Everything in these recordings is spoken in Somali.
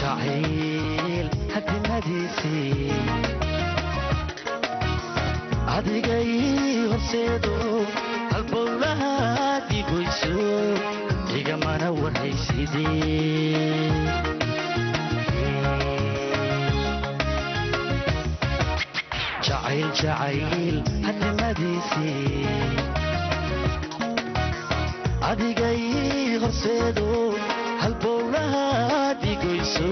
Jacayl hadimadiisii adigay horseedo halbowlahaad igoyso igamana warhaysidee. Jacayl jacayl hadimadiisii adigay horseedo halbowlahaad igoyso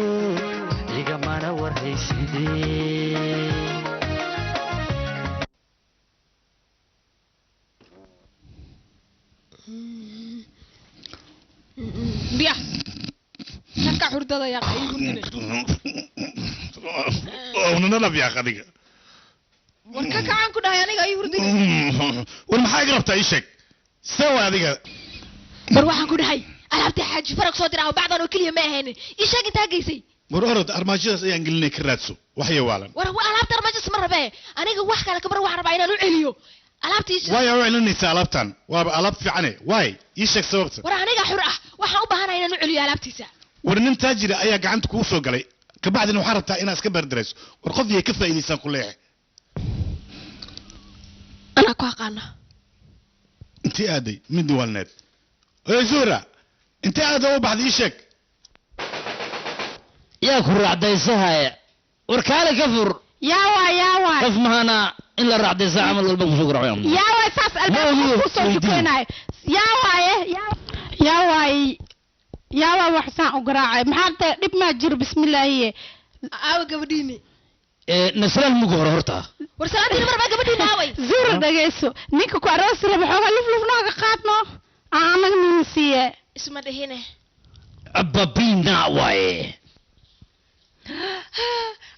igamana warhaysidee. Biya ka hurdada yaa ii hurdinay. Unana yaaq adiga. War ka kacaan ku dhahay, aniga ii hurdinay. War maxaa iga rabtaa? Ii sheeg, see waa adiga. War waxaan ku dhahay alaabtii Xaaji Farag soo diraa bacdan oo keliya ma ahaynin. Ii sheeg intaa geysay. War orod, armaajadaas ayaan gelinay, ka raadso waxya waalan. War alaabta armaajadaas ma rabee, aniga wax kale kamar waxaan rabaa inaan u celiyo alaabtii. Waay u celinaysaa alaabtan? Waaba alaab fiicane. Waay, ii sheeg sababta. War aniga xur ah, waxaan u baahanahay inaan u celiyo alaabtiisa. War nin taajira ayaa gacanta kuu soo galay, kabacdina waxaa rabtaa inaad iska beerdarayso. War qof yay ka faa'iidaysaan ku leeyahay. Anaa ku aqaana. Intii aaday mid waalneed ee Zuhra, intee aaday u baxday? Ii sheeg. Yaa ku raacdaysahaya? War kaale ka fur. Yaa waay, yaa waay. Qof mahana in la raacdaysa camal walba kusoo garaaco. Yaa waay saas albaabka kusoo jukeynaayo? Yaa waaye, yaa waay, yaa waay? Wax saan u garaacay maxaa tahay? Dhib maa jiro? Bismillaahiye. Aawa gabadhiini? Nasraan mugu hore horta. War salaantiina mar baa gabadhiina aaway? Zuura, dhagayso, ninka ku aroosi raba xoogaa luf luf nooga qaadno, aan anaga nina siiye. Isma dhihine. Ababina waaye.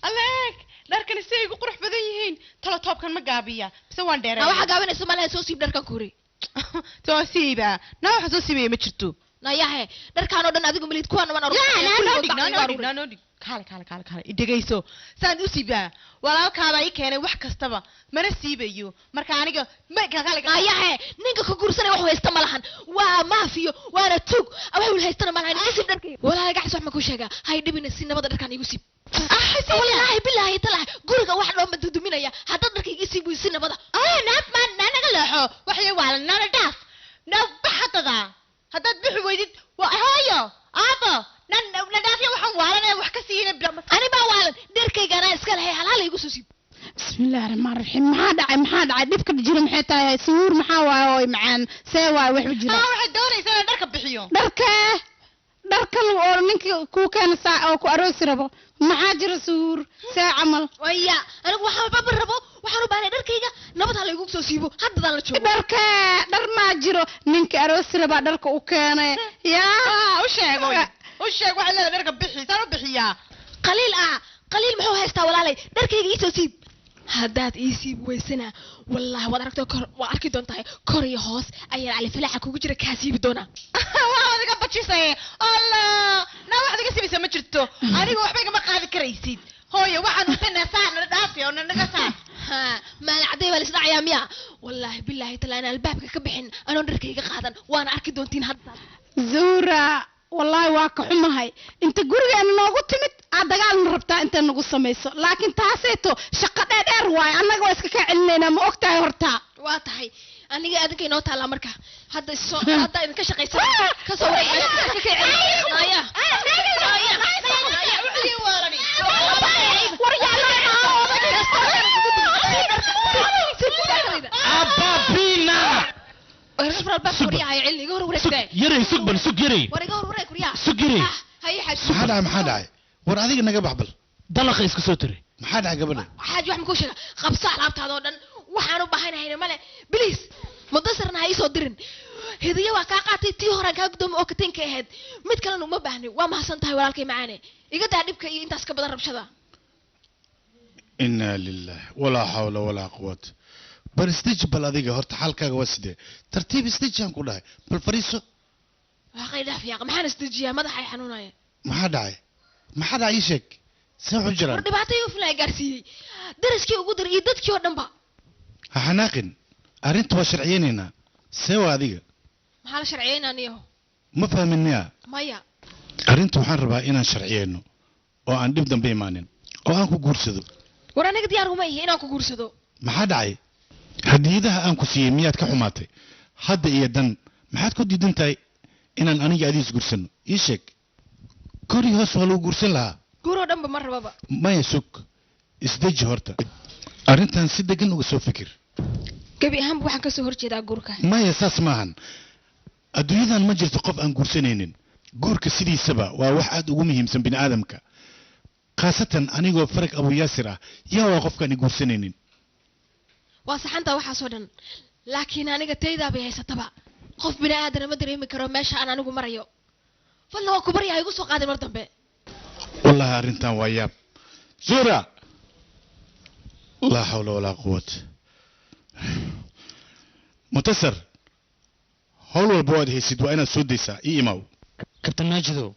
Aleeg, dharkani si ay igu qurux badan yihiin. Talo toobkan ma gaabiya mise waan dheereeya? Waxaa gaabinaysa malaha, soo siib dharkan kuri. Soo siiba naa, waxa soo siibaya ma jirto. Nayahe, dharkaan oo dhan adigu malid, kuwaan waan yaa naa noo dhig, naa noo dhig, naa noo dhig. Kaale, kaale, kaale, kaale, idhegayso. Saan u siibaa? Walaalkaabaa ii keenay wax kastaba, mana siibayo. Marka aniga ma kaale. Nayahe, ninka ka guursanaya wax haysta ma lahan, waa maafiyo waana tug, wax wil haystana ma lahan. Iga siib dharkayga walaahi. Gaxis, wax ma kuu sheegaa? Hay dhibina, si nabada dharkaan igu siib. Wallaahi bilaahi talaah, guriga wax dhoon baan duduminaya haddaad dharka iga siib si nabada. Naaf maa naa naga leexo, waxay waalan nana dhaaf, naa bax haddada. Haddaad bixi weydid waa hooyo aabo nan na dhaafiya. Waxaan waalanaya wax ka siina. Ani baa waalan? Dharkayga anaa iska lehay, halhala igu soo siib. Bismillahi raxmaan raxiim. Maxaa dhacay? Maxaa dhacay? Dhibka jiro maxay tahay? Suur maxaa waaye? Ooy macaan, see waaye? Waxba jira? Waxay doonaysaa inaan dharka bixiyo. Dharka, dharkan oo ninkii kuu keena saa oo ku aroosi rabo, maxaa jira suur? See camal? Waya, anigu waxaan waxba rabo, waxaan u baahnay dharkayga nabad ha laygu soo siibo haddadaan la joogo. Dharka dhar maa jiro, ninka aroosi rabaa dharka u keenay yaa. U sheeg, oy u sheeg. Waxay leedahay dharka bixi, saan u bixiyaa? Qaliil ah, qaliil muxuu haystaa? Walaalay, dharkayga ii soo siib. Haddaad ii siib weysana, wallahi waad aragto kor, waad arki doontaa kor iyo hoos ayaa Cali Falaaxa kugu jira kaa siibi doonaa. Waa iga bajisay. Allah, naa waxaad iga siibaysaa ma jirto. Aniga waxba igama qaadi karaysid. Hooyo, waxaan utanaa saar, nala dhaafi oo nanaga saar. Ha maal cadday baa lisdhacayaa miya? Wallaahi bilaahi talaa inaan albaabka ka bixin anoon dharkayga qaadan, waana arki doontiin hadda. Zuura, wallaahi waa ka xumahay. Inta gurigeena noogu timid aad dagaalna rabtaa intay nagu samayso, laakiin taaseeto shaqo dheer waaye. Annaga waa iska kaa celinaynaa, ma og tahay horta? Waa tahay, aniga adinka inoo taallaa. Marka hadda iso hadda idinka shaqaysan kasoo wareeg iska kaa celin. Naya. Ababina. Yaray, sug bal, sug yaray. Sug yaray. Maxaa dhacay? Maxaa dhacay? War adiga naga bax bal. Dalaqa iska soo tiri. Maxaa dhacay gabadha? Xaaji, wax makuu sheega? Qabso alaabtaada oo dhan, waxaan u baahanahayna male. Bliis mudasarna ha iisoo dirin. Hidiyo waa kaa qaatay, tii horaan kaa gudoomi oo katinka ahayd, mid kalena uma baahni. Waa mahadsan tahay walaalkay macaane. Iga daa dhibka iyo intaas ka badan rabshada. Inaa lilah walaa xawla walaa quwata. Bal isdeji bal adiga horta, xaalkaaga waa sidee? Tartiib isdejiyaan ku dhahay, bal fariiso. Waa qay dhaaf yaaqa, maxaan isdejiyaa? Madaxa ay xanuunaya. Maxaa dhacay? Maxaa dhacay? Ii sheeg, see waxu war jiraan. Dhibaato igu filan ay gaarsiiyey daraskii ugu diray iyo dadkii oo dhanba. Ha xanaaqin, arrinta waa sharciyeynaynaa. See waa adiga? Maxaa la sharciyeynaa niyaho? Ma fahmin miya? Maya. Arrinta waxaan rabaa inaan sharciyeyno. oo aan dhib dambe imaanin oo aan ku guursado. War aniga diyaar uma ihi inaan ku guursado. Maxaa dhacay? Hadiyadaha aan ku siiyey miyaad ka xumaatay? Hadda iyo dan maxaad ku diidan tahay inaan aniga adiis guursano? Ii sheeg. Kori hoos waa lagu guursan lahaa. Guur oo dhanba ma rababa. Maya sug, isdeji horta. Arrintan si degan uga soo fikir. Gebi ahaanba waxaan kasoo horjeedaa guurka. Maya saas maahan. Adduunyadan ma jirto qof aan guursanaynin. Guurka sidiisaba waa wax aad ugu muhiimsan bini'aadamka. Khaasatan anigoo Farag Abu Yaasir ah, yaa waa qofkaan i guursanaynin. Waa saxantaa waxaasoo dhan, laakiin aniga taydaa bay haysataba. Qof bini'aadana ma dareemi karo meesha aan anigu marayo. Fadlan waa ku baryaa, igu soo qaadin mar dambe. Wallahi arrintan waa yaab. Zuura! Laa xawla walaa quwata. Muntasar, hawl walba waad haysid, waa inaad soo daysaa. Ii imaw. Kabtan Maajidow,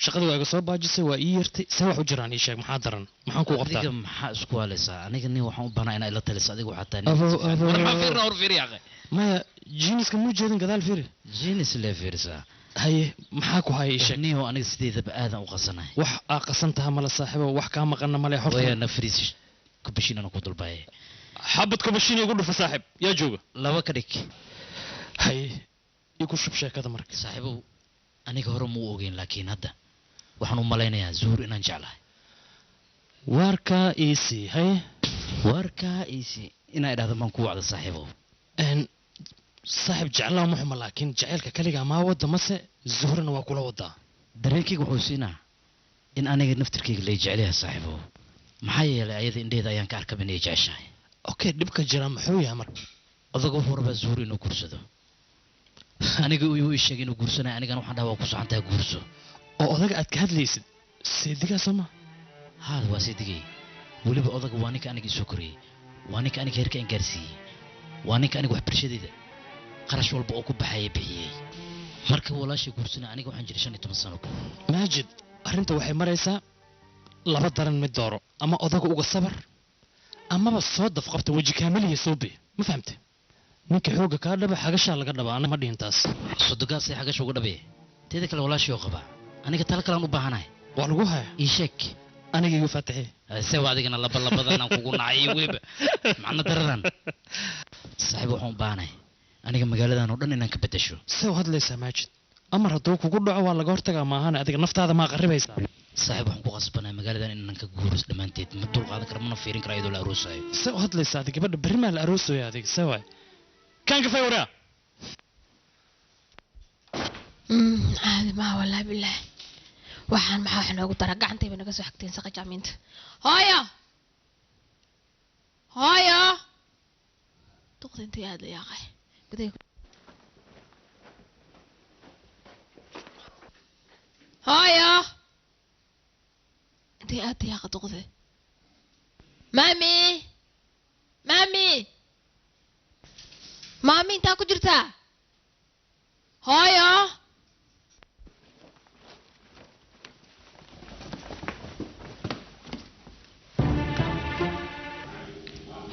shaqada waa iga soo baajisay, waa ii yartay. See wax u jiraan ii sheeg, maxaa daran? Maxaan kuu qabtaa? Adiga maxaa isku halaysaa? Aniga nin waxaan u baahnaa inaa ila taliso, adiga waxaa tahay Abo, abo. War maxaa fiirina? Hor fiiri yaqe. Maya, jiiniska muu jeedin, gadaal fiiri. Jinis lee fiirisaa. Haye, maxaa ku haya ii sheeg. Niyow aniga sideedaba aadan u qasanahay. Wax aa qasan taha male saaxiibo, wax kaa maqanna male horta. Waya nafriis kubashiin ana ku dulbaye. Xabad kubashiin igu dhufa saaxiib, yaa jooga? Laba ka dhig. Haye, igu shub sheekada marka. Saaxiibow, aniga hore ma u ogeyn, laakiin hadda waxaan u malaynayaa Zuhur inaan jeclahay. Waarkaa iisii, haye. Waarkaa iisii inaa idhahdo baan ku wacda saaxiibow. Saaxiib, jeclaa ma xuma, laakiin jacaylka kaligaa maa wadda mase Zuhrana waa kula wadaa? Dareenkayga wuxuu siinaa in aniga naftirkayga lay jecelyahay saaxiibow, maxaa yeelay ayada indheeda ayaan ka arkaba inay jeceshahay. Okay, dhibka jira muxuu yahay marka? Odaga wuxuu rabaa Zuhur inuu guursado. Aniga uu ii sheegay inuu guursanayo, anigana waxaan dhahaa waa ku socontahay, guurso. Oo odaga aad ka hadlaysid seedigaa soo ma? Haada waa seedigay. Weliba odaga waa ninka aniga isoo koriyey, waa ninka aniga heerka aan gaarsiiyey, waa ninka aniga waxbarashadayda qarash walba oo ku baxaya bixiyey. Marka walaashay guursanay aniga waxaan jiray 15 sano. Maajid, arrinta waxay maraysaa laba daran mid dooro: ama odaga uga sabar, amaba soo dafqabta weji kaamiliya suubi. Ma fahamte? Ninka xoogga kaa dhaba xagashaa laga dhaba, ana ma dhihin taas. Sodogaasay xagasha uga dhabe. Teeda kale walaashay oo qabaa, aniga talo kalaan u baahanahay. Waa lagu haya. Ii sheeg. Aniga igu faatixi. Se waa adigana laba labadan aan kugu nacay iyo weliba macno daradan. Saaxiib, waxaan u baahanahay aniga magaaladan oo dhan inaan ka bedesho. See u hadlaysaa Maajid? Amar hadduu kugu dhaco waa laga hortagaa maahane, adiga naftaada maa qarribaysaa? Saaxiib, waxaan ku qasbanahay magaaladan inaan ka guuro dhammaanteed. Ma dul qaadan karo, mana fiirin karo iyadoo la aroosayo. See u hadlaysaa adiga? Gabadha berri maa la aroosaya adiga? See waay kaan kafay waraa. Caadi maha wallaahi bilaahi. Waxaan maxaa wax noogu dara? Gacantayba naga soo xagteen saqa jaamiinta. Hooyo, hooyo, duqda intay aad la yaaqay gudaha. Hooyo, intay aad yaaqa duqde. Maami, maami, maami, intaa ku jirtaa? Hooyo.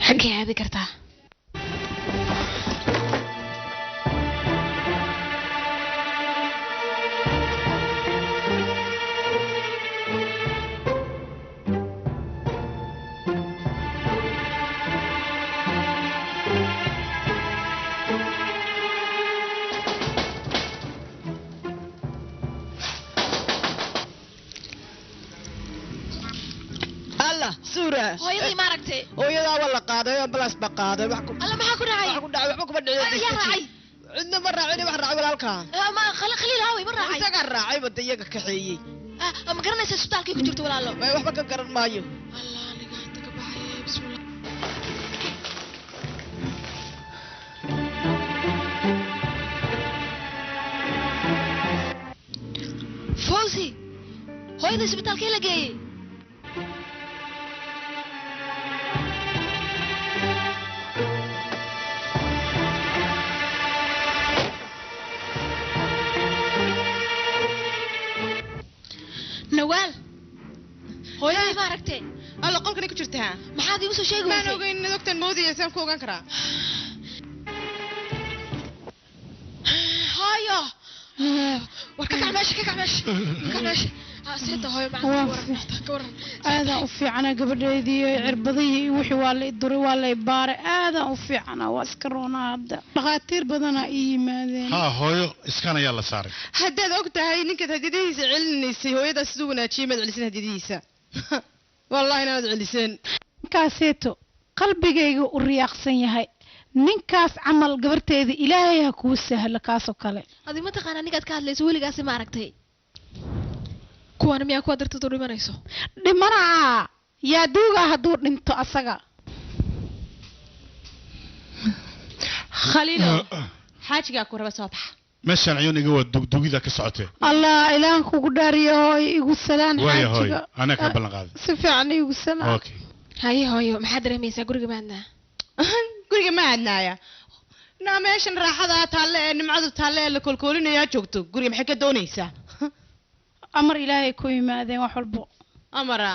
Xaggee aadi kartaa? Alla Suura. Hooyadii ma aragtay? Hooyadaa waa la qaaday, ambalaas baa qaaday. Wax ku Alla, maxaa ku dhacay? Wax ku dhacay waxba kuma dhicin. Yaa raacay? Cidna ma raacin, wax raacay walaalkaa. Ma Khaliil haaway ma raacay? Isagaa raacay, wada iyaga kaxeeyey. Ma garanaysa isbitaalkii ku jirto walaalo? May, waxba ka garan maayo. Allah, aniga inta ka baxay, bismillah. Fawzi, hooyada isbitaalkee la geeyey? Nawaal, hooyadii ma aragtay? Alla, qolkanay ku jirtaa. Maxaad iigu soo sheegi Maan weysay? ogeyn inaad ogtaan moodaya, saan ku ogaan karaa? Hooyo, war ka kac meesha, Aadaan u fiicana gabadheydii cirbadihii wixii waa la duray waa la baaray aadaan u fiicana waa iska roonaa hadda dhakhaatiir badanaa ii yimaadeen. Haa hooyo iskaan ayaa la saaray. Haddaad og tahay ninkaad hadiyadihiisa celinaysay hooyadaas siduu wanaajiyey maad celisin hadiyadihiisa. Wallahi inaad celiseen. Ninkaaseeto qalbigayga u riyaaqsan yahay ninkaas camal gabarteeda ilaahay ha kuu sahlo kaasoo kale. Adi ma taqaanaa ninkaad ka hadlayso weligaasi ma aragtay kuwana miyaa kuwa darteed u dhimanayso? Dhimanaa yaa duugaa hadduu dhinto asaga. Khaliilo xaajigaa ku raba soo baxa. Meeshaan ciyuun iga waa dugdugida ka socotee. Allah ilaahan kugu dhaariyo hooy igu salaan xaajiga. Anaa kaa ballan qaaday. Si fiican igu salaan. Okay. Haye hooyo maxaad dareemaysaa guriga maadnaa? Guriga ma aadnaaya. Naa meeshan raaxada taalle ee nimcadu taalle ee la koolkoolinayaa joogto guriga maxay ka doonaysaa? Amar ilaahay ku yimaadeen wax walbo. Amara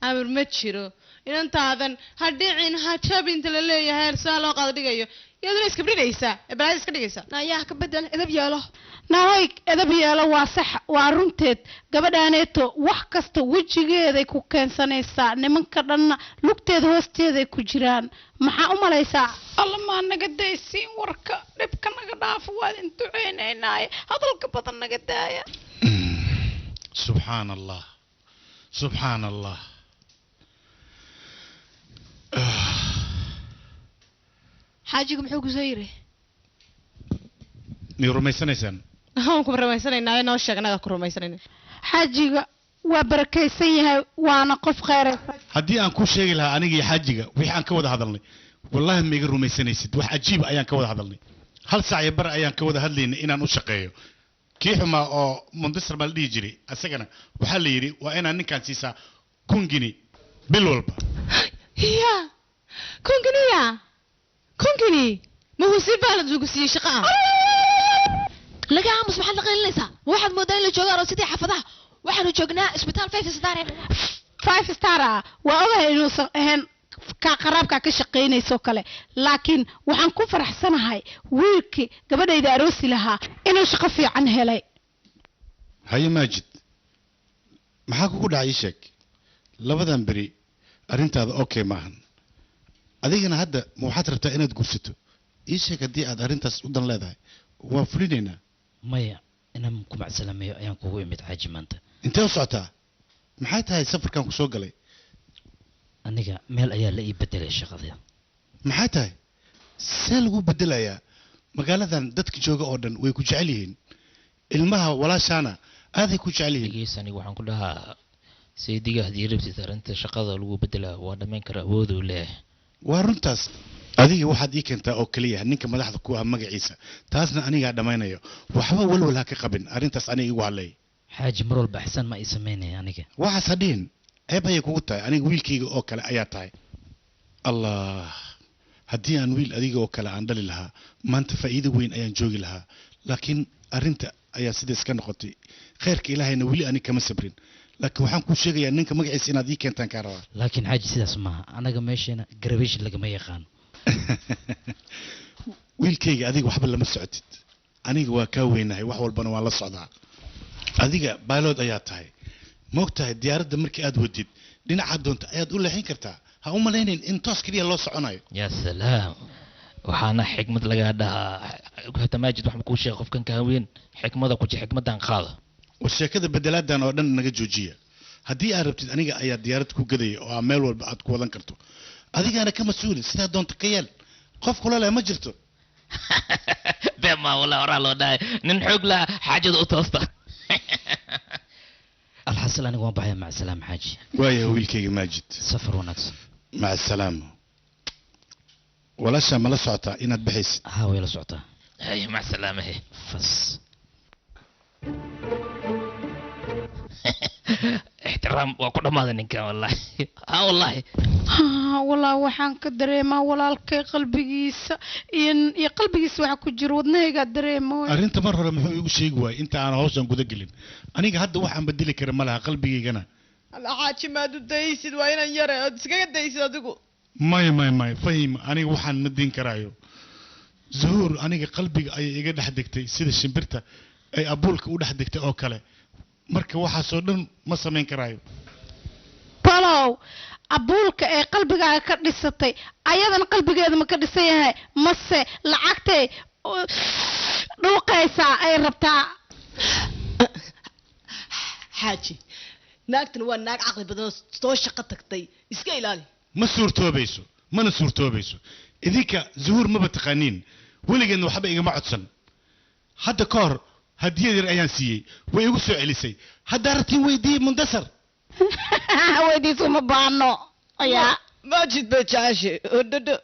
amar ma jiro inantaadan ha dhicin ha jabinta la leeyahay saa loo qaado dhigayo iyaduna iska brinaysaa ee balaada iska dhigaysaa. Nayaa ka bedel edab yeelo. Nahoy edab yeelo waa sax waa runteed gabadhaaneeto wax kasta wejigeeday ku keensanaysaa nimanka dhanna lugteeda hoosteeday ku jiraan maxaa u malaysaa? Alla maa naga daysiin warka dhibka naga dhaafo waa idin duceynaynaaye hadalka badan naga daaya. Subxaan allah subxaan allah. Xaajigu muxuu ku soo yiri? Miyuu rumaysanaysaan? Waan ku rumaysanaynaa noo sheeg annaga ku rumaysanayna. Xaajiga waa barakaysan yahay waana qof khayraysan. Haddii aan ku sheegi lahaa aniga iyo xaajiga wixii aan ka wada hadalnay wallahi ma iga rumaysanaysid wax cajiib ayaan ka wada hadalnay. 1 saac iyo bar ayaan ka wada hadlaynay inaan u shaqeeyo. Kii xumaa oo Mundasir baa la dhihi jiray asagana waxaa la yidhi waa inaan ninkaan siisaa 1000 gini bil walba. Ya 1000 giniya 1000 gini ma husi baa la ugu siiyey shaqa ah? Laga aamus maxaad la qaylinaysaa? Waxaad moodaa in la joogaan oo sidii xaafadaha waxaanu joognaa isbitaal 5 star. 5 star ah waa ogahay inuusan ahayn ka qaraabka ka shaqeynayso kale laakiin waxaan ku faraxsanahay wiilkii gabadhayda aroosi lahaa inuu shaqo fiican helay. Haye Maajid maxaa kugu dhacay sheeg? Labadan beri arrintaada okay maahan. Adigana hadda ma waxaad rabtaa inaad guursato? Ii sheeg haddii aad arrintaas u dan leedahay waan fulinaynaa. Maya inaan ku macsalameeyo ayaan kugu imid xaaji maanta. Intee u socotaa? Maxay tahay safarkan ku soo galay? Aniga meel ayaa la ii bedelay shaqada. Maxay tahay? See lagu bedelayaa? Magaaladan dadka jooga oo dhan way ku jecel yihiin. Ilmaha walaashaana aaday ku jecel yihiin. Dhegeysa aniga waxaan ku dhahaa saydiga haddii rabtid arrinta shaqada lagu bedelaa waa dhammayn kara awooduu leeyahay. Waa runtaas. Adiga waxaad ii keentaa oo kaliya ninka madaxda ku ah magaciisa taasna anigaa dhammaynayo waxba walwal ha ka qabin arrintaas aniga igu hadlay. Xaaji mar walba axsan ma ii samaynaya aniga. Waxaas ha dhihin ceeb ayay kugu tahay aniga wiilkayga oo kale ayaa tahay. Allah haddii aan wiil adiga oo kale aan dhali lahaa maanta faa'iido weyn ayaan joogi lahaa laakiin arrinta ayaa sidaas ka noqotay khayrka ilaahayna weli aniga kama sabrin laakiin waxaan kuu sheegayaa ninka magaciisa inaad ii keentaan kaa rabaa. Laakiin xaaji sidaas maaha anaga meesheena garabeesh lagama yaqaano. Wiilkayga adiga waxba lama socotid aniga waa kaa weynahay wax walbana waan la socdaa. Adiga baalood ayaa tahay moogtahay diyaaradda markii aad wadid dhinacaad doonta ayaad u leexin kartaa ha u malaynayn in toos keliya loo soconayo. Ya salaam waxaana xikmad lagaa dhahaa hata Maajid waxaan kuu sheegay qofkan ka haween xikmada ku jir xikmadan qaada. War sheekada bedelaadan oo dhan naga joojiya. Haddii aad rabtid aniga ayaa diyaarad ku gadaya oo meel walba aad ku wadan karto adigaana ka mas-uulin sidaa doonta ka yeel qof kula leh ma jirto. Bema wallah horaa loo dhahay nin xoog laha xaajada u toosta. Alxasil aniga waan baxaya maca salaam xaaji. Waayahay wiilkayga Maajid. Safar wanaagsan. Maca salaama. Walaashaa ma la socotaa inaad baxaysid? Haa way la socotaa. Haye maca salaama he. Fas. Ixtiraam waa ku dhammaaday ninkan wallahi. Haa wallahi. Walaa waxaan ka dareemaa walaalkay qalbigiisa iyo qalbigiisa waxa ku jira wadnahaygaa dareemo. Arrinta mar hore muxuu iigu sheegi waayey inta aan hawshan guda gelin? Aniga hadda waxaan bedeli kara ma laha qalbigaygana. Alla xaaji maad u daysid waa inaan yare ood iskaga daysid adigu. Maya maya maya fahim aniga waxaan ma diin karaayo. Zuhuur aniga qalbiga ayay iga dhex degtay sida shimbirta ay abuulka u dhex degtay oo kale. Marka waxaasoo dhan ma samayn karaayo. Balow abuulka ee qalbigaaga ka dhisatay ayadan qalbigeeda ma ka dhisan yahay mase lacagtay dhuuqaysaa ay rabtaa? Xaaji, naagtan waa naag caqli badan oo soo shaqo tagtay, iska ilaali. Ma suurtoobayso, mana suurtoobayso. Idinka Zuhuur maba taqaaniin, weligeedna waxba igama codsan. Hadda ka hor hadiyad yar ayaan siiyey, way igu soo celisay. Haddaa rabtiin weydii Mundasar. Weydiisu ma baano ayaa. Maajid bay jeceshay odhadho.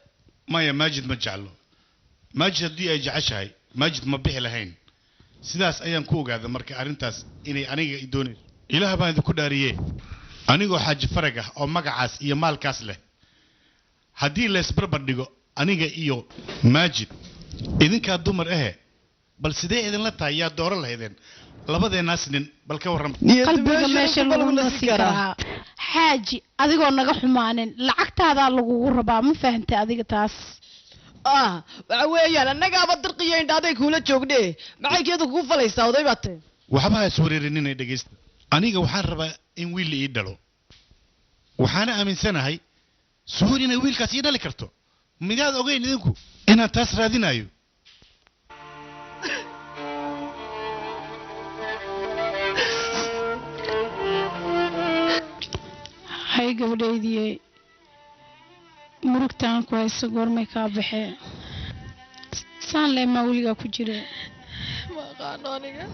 Maya, Maajid ma jeclo. Maajid haddii ay jeceshahay Maajid ma bixi lahayn. Sidaas ayaan ku ogaaday marka arrintaas inay aniga i doonayso. Ilaah baan idinku dhaariye, anigoo Xaaji Farag ah oo magacaas iyo maalkaas leh, haddii laysbarbar dhigo aniga iyo Maajid, idinkaa dumar ahe, bal sidee idinla tahay? Yaa dooro lahaydeen labadeenaas nin? Bal ka warrama. Qalbiga meesha lagu nasi karaa. Xaaji, adigoo naga xumaanin, lacagtaadaa lagugu rabaa, ma fahantay adiga taas? Ah, waxa weeyaan annagaaba dirqiyo indhaaday kuula joogne, maxay keedu kugu falaysaa? Oday baa tahay. Waxba ha iswareerinina, dhegaysta. Aniga waxaan rabaa in wiil la ii dhalo, waxaana aaminsanahay Suhuur inay wiilkaas ii dhali karto. Midaad ogeyn idinku inaan taas raadinayo? Hay gabadhaydiyey, murugtaan ku hayso goormay kaa baxee? Saan lee maa weligaa ku jire? Ma aqaano aniga.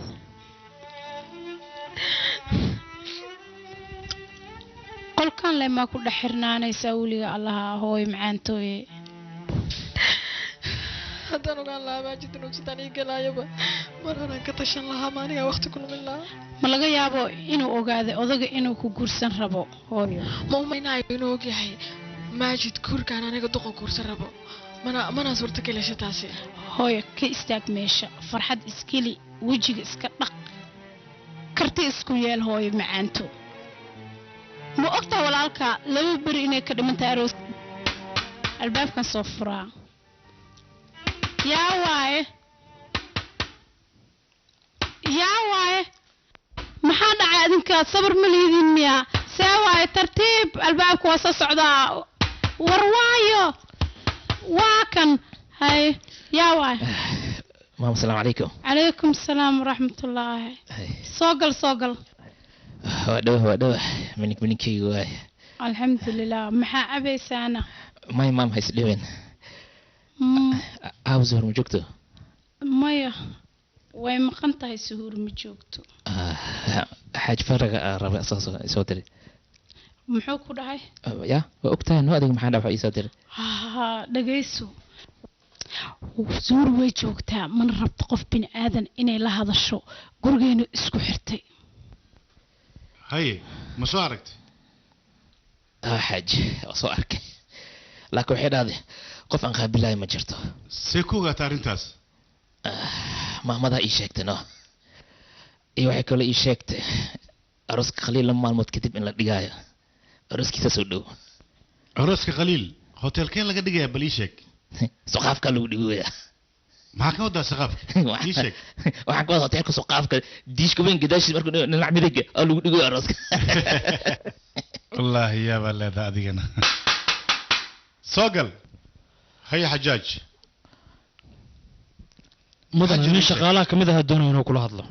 Qolkaan lee maa ku dhex xirnaanaysaa weliga? Allaha, hooy macaantooye. Haddaan ogaan lahaa Maajid inuu sidaan ii galaayaba, mar horaan ka tashan lahaa. Ma anigaa waqti ku lumin lahaa? Ma laga yaabo inuu ogaaday odaga inuu ku guursan rabo, hooyo? Ma umaynaayo inuu ogyahay Maajid guurkaan aniga duqa guursan rabo. Mana suurta gelasha taasi. Hooyo, ka istaag meesha, farxad iskeli, wejiga iska dhaq, karti isku yeel, hooyo macaanto. Ma ogtaha walaalka 2 beri inay ka dhimantahay aroos? Albaabkan soo furaa. Yaa waaye, yaa waaye, maxaa dhacay? Adinka sabar ma liidin miyaa? See waaye? Tartiib, albaabka waa soo socdaa. War waayo, waa kan. Hay, yaa waaye? Maama, asalaamu calaykum. Calaykum salaam waraxmatullaahi. Soo gal, soo gal. Waa dhawa, waa dhawa, minik mininkayga waay. Alxamdulilah. Maxaa cabaysaana? May maam, ha isdhibin. Aawo Zuhur ma joogto? Maya, way maqan tahay, Suhuur ma joogto. Xaaji Faraga aa raba soo diray. Muxuu ku dhahay? Ya waa ogtahay no, adiga maxaa dhaca ii soo diray? Ha, dhagayso, Suhuur way joogtaa, mana rabto qof bini aadan inay la hadasho, gurigeenu isku xirtay. Haye, ma soo aragtay? Ah, xaaji, waa soo arkay, laakiin waxay dhahday qof aan qaabilayo ma jirto. See ku ogaata arrintaas? Maamadaa ii sheegtay no, iyo waxay kaloo ii sheegtay arooska Khaliil 2 maalmood kadib in la dhigaayo. Arooskiisa soo dhow. Arooska Khaliil hotelkee laga dhigayaa? Bal ii sheeg. Suqaafkaa lagu dhigoyaa. Maxaa ka wadaa saqaafka? Ii sheeg. Waxaan ka wadaa hotelka suqaafka, diishka weyn gadaashiis, markuu dhinac midiga aa lagu dhigoya arooska. Wallaahi yaabaa leedaha adigana. Soo gal. Haya Xajaaj. Mudan, nin shaqaalaha kamid ahaa doonaya inuu kula hadlo.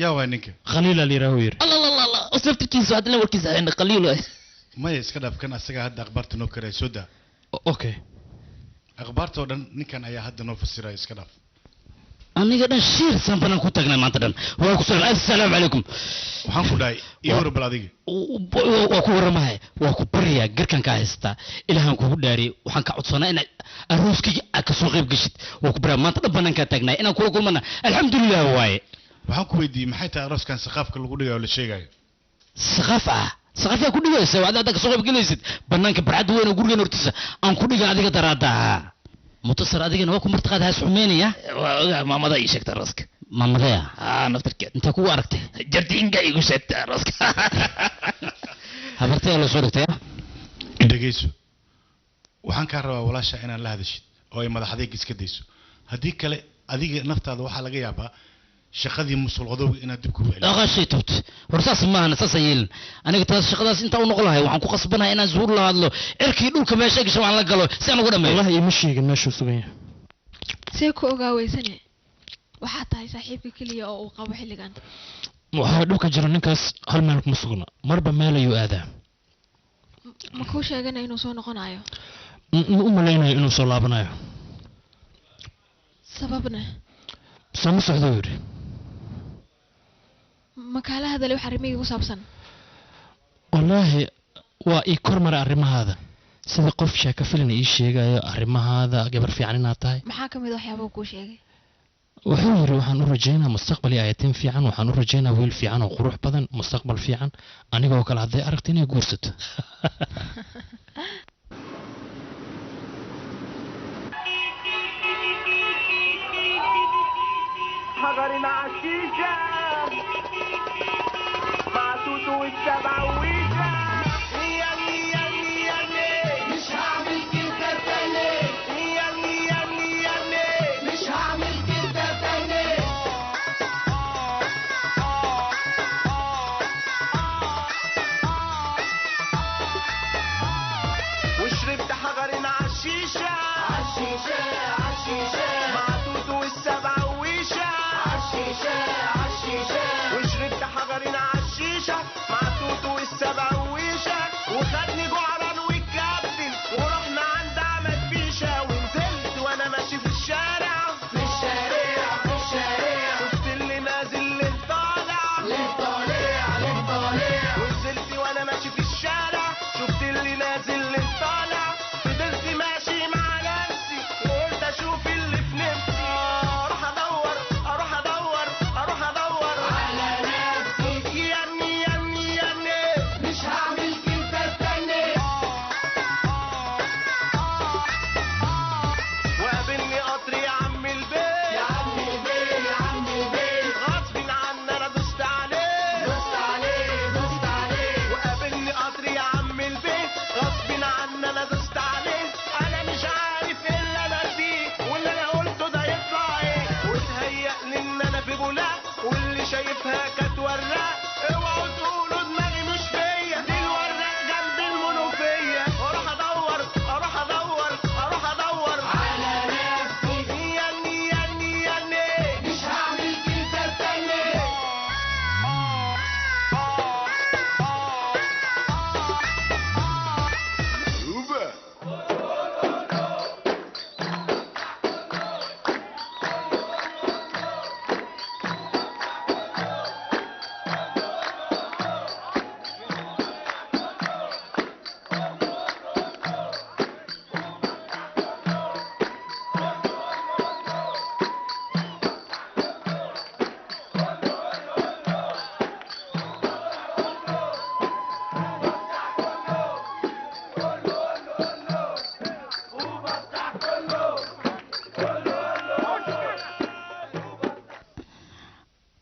Yaa waa ninka? Khaliila la yidhaahu yidhi. Allah Allah Allah, uslaftirkiisu haddana warkiisa hayna Khaliil waay. Maya, iska dhaaf kan, asagaa hadda akhbaarta noo karaya. Soo daa. Okay. Akhbaartoo dhan ninkan ayaa hadda noo fasiraya, iska dhaaf. Aniga dhan shiir saan banaan ku taagnaa maanta dhan. Waa ku salam, assalaamu calaykum. Waxaan ku dhahay ii hor bal adiga. Waa ku waramahay, waa ku baryaa, garkan kaa haystaa, Ilaahan kugu dhaariyay, waxaan ka codsanaa inaad arooskayga aad kasoo qayb geshid. Waa ku baryaa, maanta dhan banaankaa taagnaay inaan kula kulmana alxamdulilah waaye. Waxaan ku weydiiyey maxay tahay arooskan saqaafka lagu dhigayo la sheegayo? Saqaaf ah, saqaafyaa ku dhigaysa waa hadda kasoo qayb gelaysid. Banaanka barcadda weyn oo gurigan hortiisa aan ku dhiga adiga daraadaha. Mutasar, adigana waa ku martiqaad, haas xumeynaya. Waa ogaa, maamada ii sheegta arooska. Maamadaya? Haa, naftarkeed. Intaa kugu aragtay? Jardiinka igu sheegta arooska. Habartaya loo soo dhigtay. Dhegayso, waxaan kaa rabaa walaasha inaad la hadashid oo ay madax adeeg iska dayso. Haddii kale adiga naftaada waxaa laga yaabaa Shaqadii musul qodowga inaad dib kugu celiso. Aqashay tut. War saas maahan, saas yeelin. Aniga taas shaqadaas inta u noqon lahay waxaan ku qasbanahay inaan zuur la hadlo. Cirkii dhulka meesha gasho waan la galo si aan ugu dhameeyo. Wallahi ima sheegin meeshuu sugan yahay. See ku ogaa weysane? Waxaa tahay saaxiibka keliya oo uu qabo xilligan. Waxaa dhulka jira ninkaas hal meel kuma sugna, marba meel ayuu aadaa. Ma kuu sheegana inuu soo noqonayo? Ma u malaynayo inuu soo laabanayo. Sababna? Sooma socdo yidhi. Ma kaala hadalay wax arrimahayga ku saabsan? Wallaahi waa ii kormaray arrimahaada, sida qof sheeko filin ii sheegayo arrimahaada, gabar fiican inaad tahay. Maxaa ka mid ah waxyaabaha kuu sheegay? Wuxuu yidhi waxaan u rajaynaa mustaqbal iyo ayatiin fiican, waxaan u rajaynaa wiil fiican oo qurux badan, mustaqbal fiican, anigoo kale hadday aragto inay guursato. حجري مع الشيشة مع توتو والسبعويشة. يالي يالي يالي مش هعمل كده تاني. يالي يالي يالي مش هعمل كده تاني. وشربت حجري مع الشيشة عالشيشة عالشيشة مع توتو والسبعويشة عالشيشة عالشيشة. وشربت حجرين عالشيشة مع توتو والسبعويشة، وخدني جعران والكابتن ورحنا عند عماد بيشة. ونزلت وانا ماشي في الشارع في الشارع في الشارع، شفت اللي نازل اللي طالع اللي طالع اللي طالع. ونزلت وانا ماشي في الشارع شفت اللي نازل اللي طالع، فضلت ماشي مع نفسي وقلت اشوف اللي في نفسي. اروح ادور اروح ادور اروح ادور على نفسي. ياني ياني ياني مش هعمل كده تاني. وقابلني قطر يا عم البيت يا عم البيت يا عم البيت، غصب عني انا دوست عليه دوست عليه دوست عليه. وقابلني قطر يا عم البيت غصب عني انا دوست عليه. انا مش عارف ايه اللي انا فيه واللي انا قلته ده يطلع ايه. وتهيألي ان انا في بولاق واللي شايفها كانت وراق. اوعوا تقولوا دماغي مش فيا، دي الوراق جنب المنوفية. اروح ادور اروح ادور اروح ادور على نفسي. ياني ياني ياني مش هعمل كده تاني.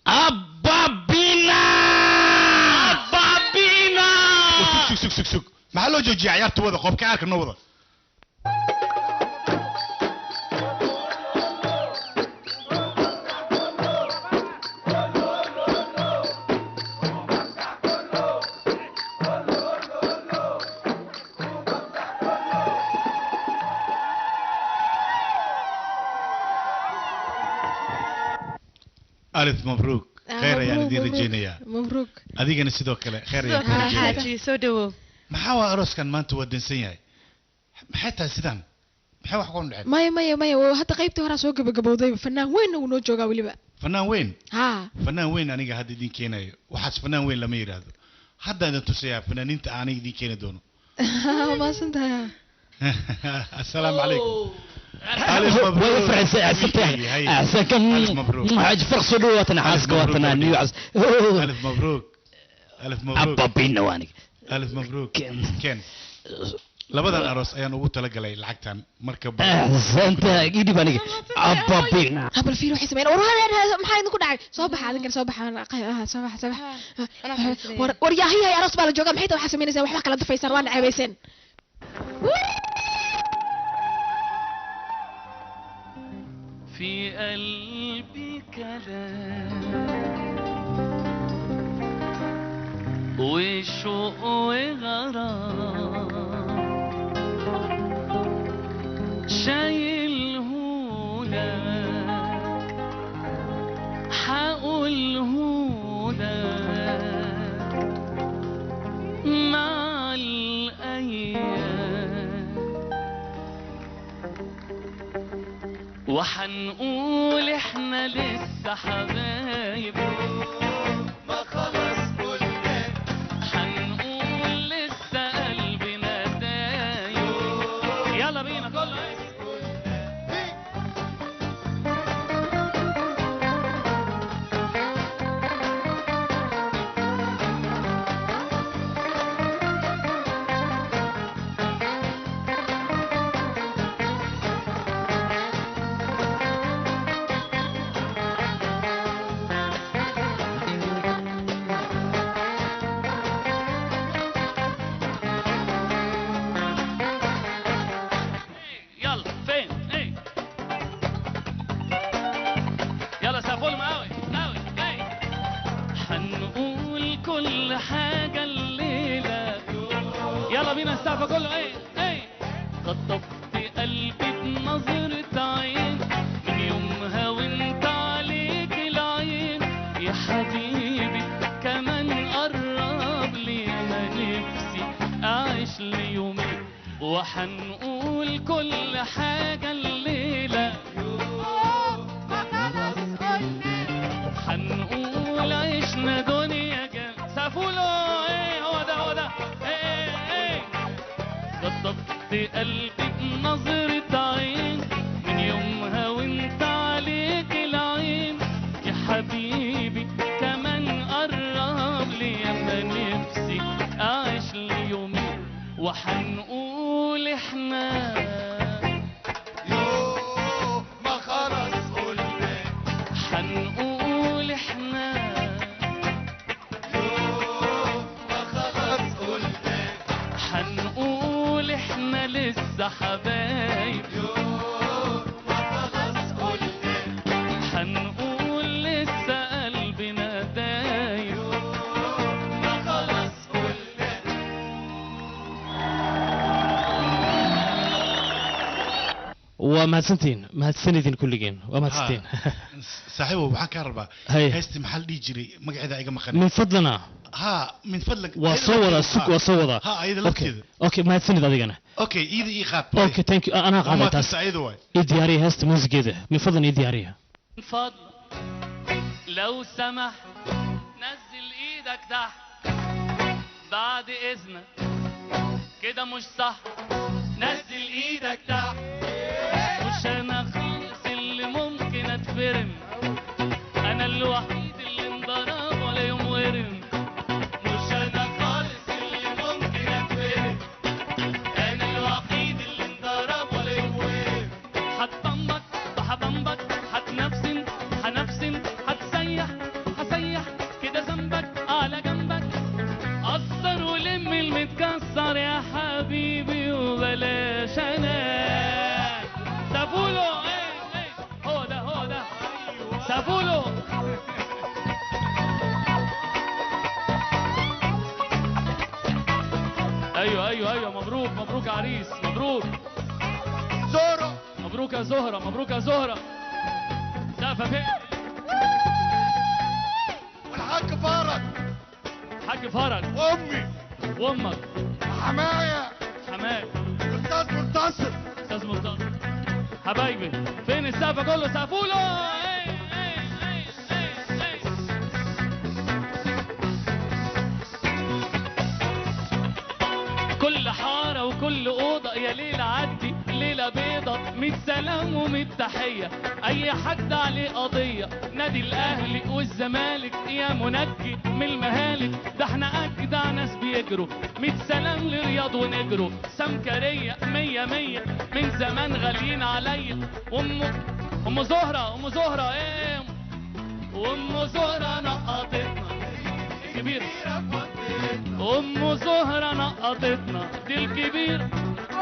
Ababina! Ababina! Sug sug sug sug, maxaa loo joojiyay ciyaarta wada qoobka caarka noo wada? Alif mabruuk, khayr ayaan idiin rajaynayaa. Mabruuk. Adigana sidoo kale khayr ayaan kuu rajaynayaa. Xaaji soo dhawow. Maxaa waa arooskan maanta waa dansan yahay? Maxay tahay sidaan? Maxay wax ku dhaceen? Maya maya maya, waa hadda qaybtii horaa soo gabagabowday. Fanaan weynna wuu noo joogaa weliba. Fanaan weyn? Haa. Fanaan weyn aniga hadda idin keenayo, waxaas fanaan weyn lama yidhaahdo. Haddaan idin tusayaa fanaaniinta aanay idin keeni doono. Maasan tahay. Assalaamu calaykum. Alif mabruuk. Way farxisay axsantay. Axsan kan. Alif mabruuk. Xaaji farq soo dhawaatana xaaska waatana niyo cas. Alif mabruuk. Alif mabruuk. Ababina waaniga. Alif mabruuk. Ken. Labadan aroos ayaan ugu talagalay lacagtan marka. Axsanta idib aniga. Ababina. Habal fiir waxay sameeyeen. War maxaa idinku dhacay? Soo baxa adinkan, soo baxa, soo baxa soo baxa. War war yaahiyahay, aroos baa la joogaa, maxay tahay waxaa samaynaysaa? Waxba kala dafaysaan, waana ceebayseen. في قلبي كلام وشوق وغرام شايلهولك هقولهولك مع الأيام، وحنقول احنا لسه حبايب ما خلاص قلنا، حنقول لسه قلبنا دايب. يلا بينا كله. يلا فين ايه؟ يلا سقفولهم قوي قوي. ايه هنقول كل حاجة الليلة، يلا بينا السقف كله. ايه ايه خطفت قلبي بنظرة عين، من يومها وانت عليك العين يا حبيبي، كمان قرب لي انا نفسي اعيش ليومين، وحنقول كل حاجة الليلة، ما خلاص قلنا، حنقول عشنا دنيا جم. سقفوله. ايه هو ده هو ده. ايه ايه خطفت قلبي بنظرة عين، من يومها وانت عليك العين يا حبيبي، كمان قرب لي انا نفسي اعيش ليومين، وحنقول احنا يوه ما خلاص قلنا، حنقول احنا يوه ما خلاص قلنا، حنقول احنا لسه حبايب، يوه ما خلاص قلنا، حنقول لسه قلبنا دايب، ما خلاص قلنا. Waa mahadsantihiin, mahadsanidin kulligeen, waa mahadsantihiin. Saaxiibow, waxaan kaa rabaa Haye. heestii maxaa la dhihi jiray magaceeda iga maqan. Min fadlana. Ha, min fadlak. Waa soo wadaa, sug, waa soo wadaa. Ha, ayada Okay. lafteeda. Okay, mahadsanid adigana. Okay, iida ii qaad. Okay, thank you. Anaa qaaday taas. Ayada waay. Ii diyaariya heesta muusigeeda, min fadlan ii diyaariya. من فضلك لو سمحت نزل ايدك تحت، بعد اذنك كده مش صح، نزل ايدك تحت، مش انا خالص اللي ممكن اتفرم، انا الوحيد اللي انضرب ولا يوم ورم، مش انا خالص اللي ممكن اتفرم، انا الوحيد اللي انضرب ولا يوم ورم. هتطنبك وهبنبك، هتنفسن هنفسن، هتسيح هسيح، كده ذنبك على جنبك، قصر ولم المتكسر يا حبيبي وبلاش انا. سافولو. ايه ايه هو ده هو ده سافولو. ايوه ايوه ايوه، مبروك مبروك يا عريس، مبروك زهرة، مبروك يا زهرة، مبروك يا زهرة. سقفة فين؟ والحاج فرج، حاج فرج، وامي، وامك، حماية، حماك، الاستاذ منتصر، استاذ منتصر. حبايبي فين السقفة كله؟ سقفوله. ايه ايه ايه ايه ايه. كل حارة وكل أوضة يا ليلة عدي ليلة بيضة، 100 سلام و100 تحية، أي حد عليه قضية، نادي الأهلي والزمالك يا منجي من المهالك، ده احنا أجدع ناس بيجروا، 100 سلام لرياض ونجروا، سمكرية 100 100 من زمان غاليين عليا، وأم أم زهرة، أم زهرة إيه، وأم زهرة نقطتنا كبيرة، أم زهرة نقطتنا دي الكبيرة،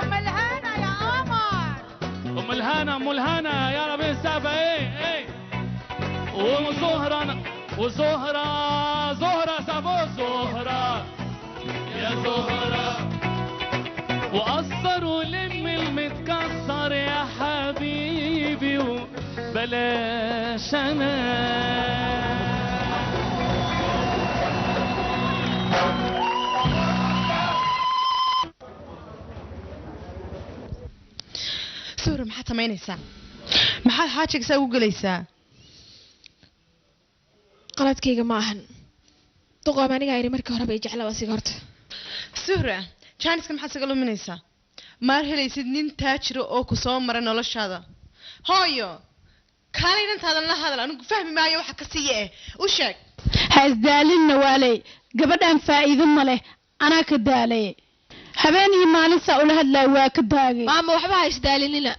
أم الهنا يا قمر، ام الهنا ام الهنا يا رب السقفه. ايه ايه وزهرة وزهرة زهرة سابو زهرة يا زهرة. وقصر ولم المتكسر يا حبيبي وبلاش انا. Suura, maxaad samaynaysaa? Maxaad xaajiga ugu gelaysaa? Qaladkayga ma ahan duqoom, anigaa iri markii horeba i jeclaa asiga horta. Suhra, jaaniska maxaad isaga luminaysaa? Maar helaysid nin taajiro oo ku soo mara noloshaada. Hooyo, kaalay intaadan la hadal, anigu fahmi maayo waxa ka siiya eh u sheeg. Ha isdaalin Nawaaley, gabadhan faa'iido ma leh, anaa ka daalay. Habeen iyo maalin saa ula hadlaay waa ka daagay. Maama, waxba ha isdaalinina,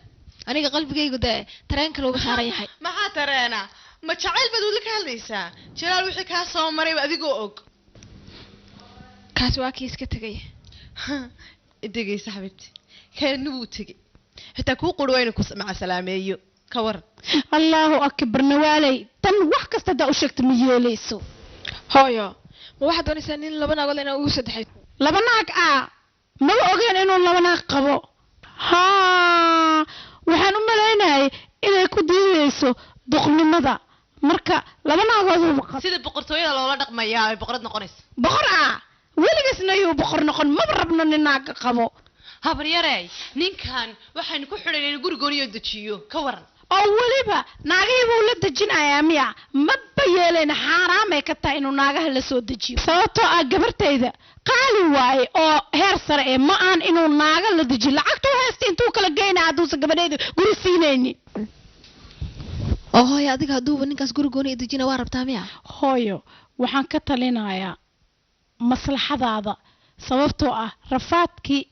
aniga qalbigaygu dee tareen kale uga saaran yahay. Maxaa tareena? Ma jacayl baad weli ka hadlaysaa? Jalaal wixii kaa soo maray adigoo og. Kaasi waa kii iska tegay. Idegaysa xabiibti, keerni wuu tegey, xitaa kuu quri waa inuu ku macasalaameeyo, ka waran? Allahu akbar, Nawaaley, tan wax kasta haddaa u sheegta ma yeelayso. Hooyo, ma waxaad doonaysaa nin laba naagood inaa ugu saddexay? Laba naag ah? Maba ogeen inuu laba naag qabo. Haa, waxaan u malaynayay inay ku diidayso duqnimada, marka laba naagood uuba qabo. Sida boqortooyada loola dhaqmayaa ay boqorad noqonaysa. Boqor ah weligiisna yuu boqor noqon, maba rabno nin naaga qabo. Habaryarey, ninkan waxaynu ku xidhan inuu gurigooniyo dejiyo, ka waran? Oo weliba naagihii buu la dejinayaa miya? Maba yeelayna, xaaraamay ka tahay inuu naagaha la soo dejiyo, sababtoo ah gabartayda qaali waaye oo heer sare ee ma aan inuu naaga la dejiyo. Lacagtuu haysta intuu kala geynaya hadduusan gabadhayda guri siinaynin. Oo hooyo, adiga hadduuba ninkaas guri gooni i dejina waa rabtaa miya? Hooyo, waxaan ka talinayaa maslaxadaada, sababtoo ah rafaadkii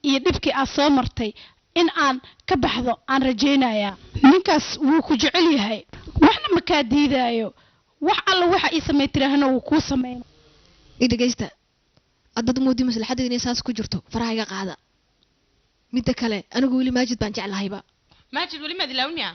iyo dhibkii aad soo martay in aan ka baxdo aan rajaynayaa. Ninkaas wuu ku jecel yahay, waxna ma kaa diidaayo. Wax alla waxa ii samay tiraahna wuu kuu sameyn. I dhegaysta, haddad moodi maslaxaddeeda inay saas ku jirto, faraha iga qaada. Midda kale, anigu weli Maajid baan jeclahayba. Maajid weli maad ilaawin miya?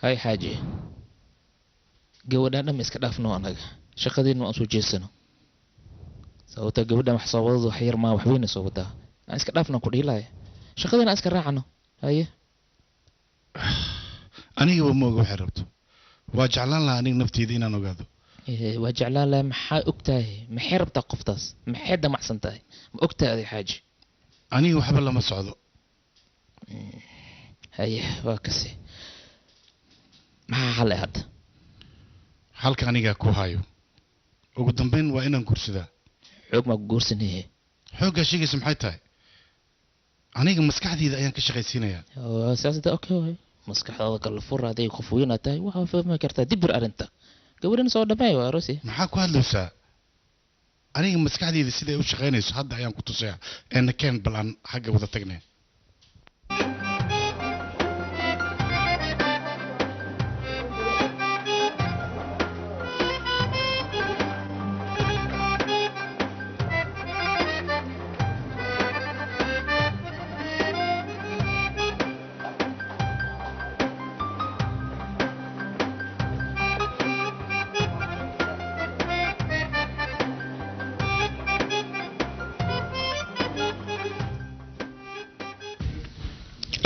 Hay xaaji, gabadhaan dhamma iska dhaafno, annaga shaqadeena waan soo jeesano, sababta gabadhan wax soo wadadu wax yar maa, wax weyna soo wadaa. Aan iska dhaafno ku dhiilaya, shaqadeena aan iska raacano. Haye. Anigaba ma oga waxay rabto. Waa jeclaan lahaa aniga nafteyda inaan ogaado. Ee, waa jeclaan lahaa. Maxaa og tahay? Maxay rabtaa qoftaas? Maxay damacsan tahay? Ma og tahay aday xaaji? Aniga waxba lama socdo. Haye, waa kasi. Maxaa xalay hadda? Halka anigaa ku hayo, ugu dambeyn waa inaan guursadaa. Xoog maa ku guursanaye? Xooggaa sheegaysa maxay tahay? Aniga maskaxdayda ayaan ka shaqaysiinayaa. Siyaasada okay waay, maskaxdaada kala fur. Aday qof weyn aad tahay, waxaa fahmi kartaa dibir arrinta. Gabadhan soo dhammeey, waa arosi. Maxaa ku hadlaysaa? Aniga maskaxdayda siday u shaqaynayso hadda ayaan ku tusayaa eena keen, bal aan xagga wada tagnay.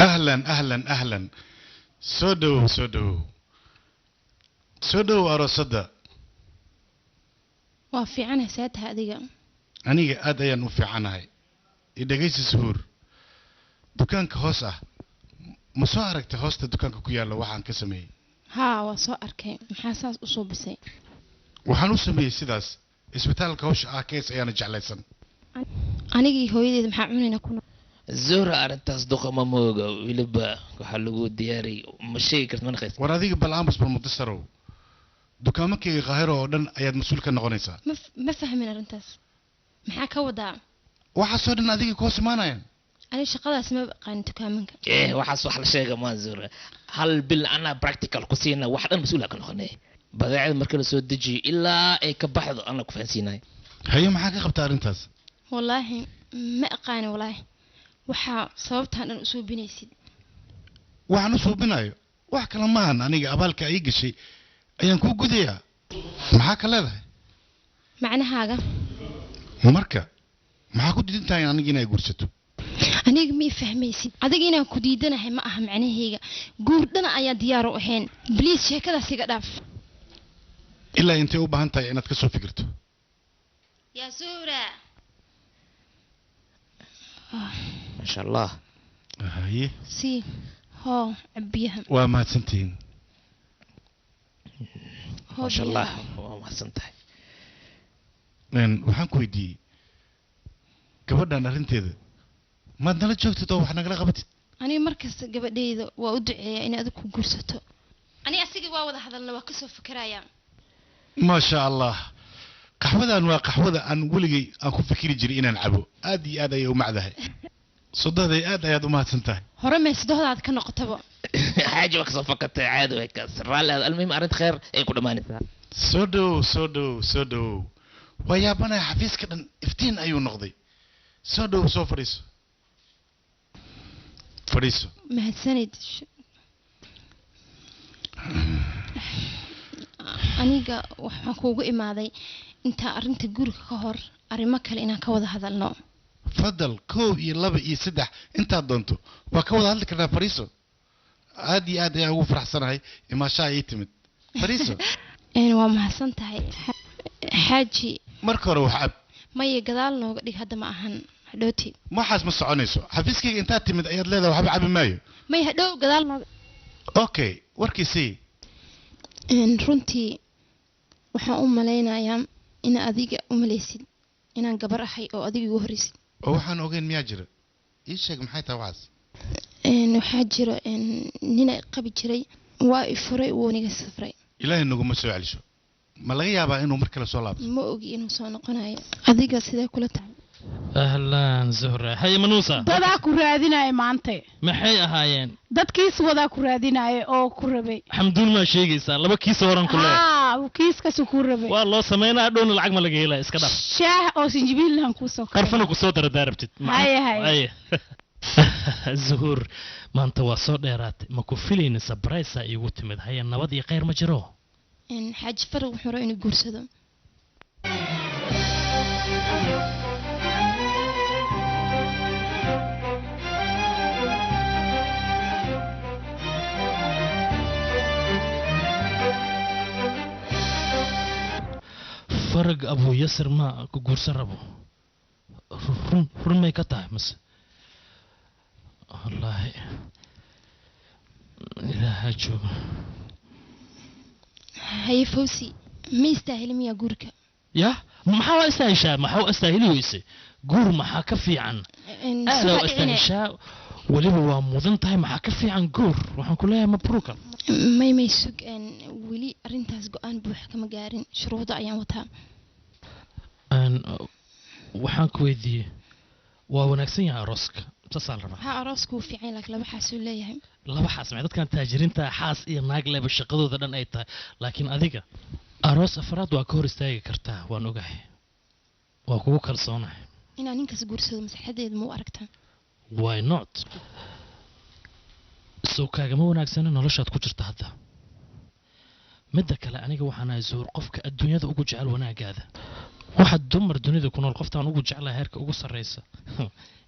Ahlan ahlan ahlan, soo dhowow, soo dhowow, soo dhowow aroosadda. Waa fiicanahay, saataha adiga? Aniga aad ayaan u fiicanahay. Idhegaysi Suhuur, dukaanka hoos ah ma soo aragtay? Hoosta dukaanka ku yaalla waxaan ka sameeyey. Haa, waa soo arkay. Maxaa saas u soo bisay? Waxaan u sameeyey sidaas isbitaalka hawsha ah kees ayaana jeclaysan. Anigii hooyadeed maxaa cunaynaa ku Zuhra arrintaas duqa ma mooga weliba waxaa lagu diyaariyey ma sheegi karta mana qays. War adiga bal aamus bal mudasarow, dukaamakayga Qaahiro oo dhan ayaad mas-uul ka noqonaysaa. Ma fahmin arrintaas, maxaa ka wadaa? Waxaasoo dhan adiga ku hoos imaanayaan. Aniga shaqadaas ma aqaanin dukaamanka. Waxaas wax la sheega maa Zuhra, hal bil anaa practical ku siina wax dhan mas-uul ka noqonay. Badeecada marka la soo dejiyo ilaa ay ka baxdo anaa ku fahansiinay. Haye maxaa ka qabtaa arrintaas? Wallaahi ma aqaanin, wallaahi waxaa sababtaan dhan u suubinaysid. Waxaan u suubinayo wax kale maahan, aniga abaalka ay gashay ayaan kuu gudayaa. Maxaa ka leedahay macnahaaga? Marka maxaa ku diidan tahay aniga inay guursato? Aniga ma i fahmaysid, adiga inaan ku diidanahay ma aha macnahayga, guur dhana ayaa diyaar u ahayn. Bliis sheekadaas iga dhaaf. Ilaa intay u baahan tahay inaad ka soo fikirto. Yaa Zuhra. Maasha Allah. Haye sii hoo biyaha. Waa mahadsantihiin. Maasha Allah, waa mahadsan tahay. Waxaan ku weydiiyey gabadhan arrinteeda maad nala joogtid oo wax nagala qabatid? Aniga markasta gabadhayda waa u duceeyaa inay adigu ku guursato. Aniga asiga waa wada hadalna, waa kasoo fikirayaa. Maasha Allah, qaxwadan waa qaxwada aan weligay aan ku fikiri jiray inaan cabo. Aad iyo aad ayay u macdahay. Sodohday aad ayaad u mahadsan tahay. Hore mee sodohdaad ka noqotaba. Xaaji waa kasoo fakatay caadi way kaas raalli aad. Almuhim arrinta kheer ay ku dhammaanaysaa. Soo dhowow, soo dhowow, soo dhowow. Waa yaabanaya xafiiska dhan iftiin ayuu noqday. Soo dhowow, soo fadhiiso, fadhiiso. Mahadsanid. Aniga waxaan kuugu imaaday intaa arrinta guriga ka hor arrimo kale inaan ka wada hadalno. Fadal, 1 iyo 2 iyo 3 intaad doonto waa ka wada hadli karnaa. Fadhiiso, aad iyo aad ayaan ugu faraxsanahay imaashaha ii timid. Fadhiiso. Waa mahadsan tahay xaaji. Marka hore wax cab. Maya gadaal nooga dhig, hadda ma ahan, hadhowti. Waxaas ma soconayso, xafiiskayga intaad timid ayaad leedahay waxba cabi maayo. Maya hadhow gadaal nooga. Okay, warkiisii. Runtii waxaan u malaynayaa in adiga u malaysid inaan gabar ahay oo adiga igu horreysid. Oo waxaan ogeyn miyaa jira? Ii sheeg maxay tahay waxaas? Waxaa jira nina qabi jiray, waa i furay, wuuna iga safray. Ilaahay naguma soo celisho. Ma laga yaabaa inuu mar kale soo laabto? Ma ogi inuu soo noqonayo. Adiga sidee kula tahay? Ahlan Zuhra, haye Manuusa. Dadaa ku raadinaya maanta. Maxay ahaayeen? Dadkiis wadaa ku raadinaya oo ku rabay. Xamduul maa sheegaysaa, laba kiis horan ku leeyahay. Haa, kiiskaasuu ku rabay. Waa loo sameynaa hadhowna lacag ma laga helaa, iska dhaaf. Shaah oo sinjibiil lahan kuu soo karay. Qarfana ku soo dara daarabtid. Haye haye. Zuhur maanta waa soo dheeraatay, ma ku filayna surprise iigu timid. Haye nabad iyo khayr ma jiro? Xaaji Farag wuxuu rabaa inuu guursado. Farag Abu Yasir ma ku guursan rabo? Run run may ka tahay mase? Wallaahi ilaaha jooga. Haye Fawsi, ma istaahili miyaa guurka? Yah, maxaa waa istaaheshaa? Maxaa u istaahili weyse? Guur maxaa ka fiican? Aad waa istaaheshaa, weliba waa mudan tahay. Maxaa ka fiican guur? Waxaan ku leeyahay mabruuka. May sug, weli arrintaas go-aan buuxa kama gaarin, shuruudo ayaan wataa. Waxaan ku weydiiyey waa wanaagsan yahay arooska, saasaa la rabaa. Haa, arooska wuu fiican, laakiin laba xaasuu leeyahay. Laba xaas maxay? Dadkan taajiriinta xaas iyo naag leba shaqadooda dhan ay tahay, laakiin adiga aroos afraad waa ka hor istaagi kartaa, waan ogahay, waa kugu kalsoonahay. Inaan ninkaas guursado maslaxadeeda ma u aragtaa? Why not? Soo kaagama wanaagsana noloshaad ku jirta hadda. Midda kale aniga waxaan ahay Zuhur qofka adduunyada ugu jecel wanaagaada. Waxa dumar dunida ku nool qoftaan ugu jeclahay heerka ugu sarreysa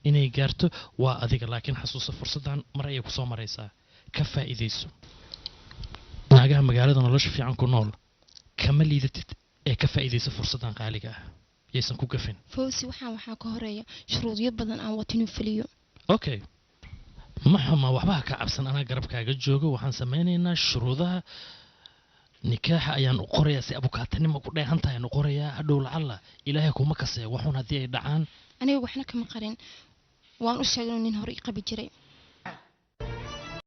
inay gaarto waa adiga, laakiin xasuuso fursaddan mar ayay kusoo maraysaa, ka faa'iidayso. Naagaha magaalada nolosha fiican ku nool kama liidatid ee ka faa'iidayso fursaddan qaaliga ah, yaysan ku gafin. Fawsi, waxaa ka horeeya shuruudyo badan aan wato inuu fuliyo. Okay, ma xuma, waxba ha ka cabsan, anaa garabkaaga joogo. Waxaan samaynaynaa shuruudaha Nikaaxa ayaan u qorayaa si abukaatanimo ku dheehan tahay ayaan u qorayaa. Hadhow lacalla Ilaahay kuma kasee waxuun haddii ay dhacaan. Aniga waxna kama qarin, waan u sheegay inuu nin hore i qabi jiray.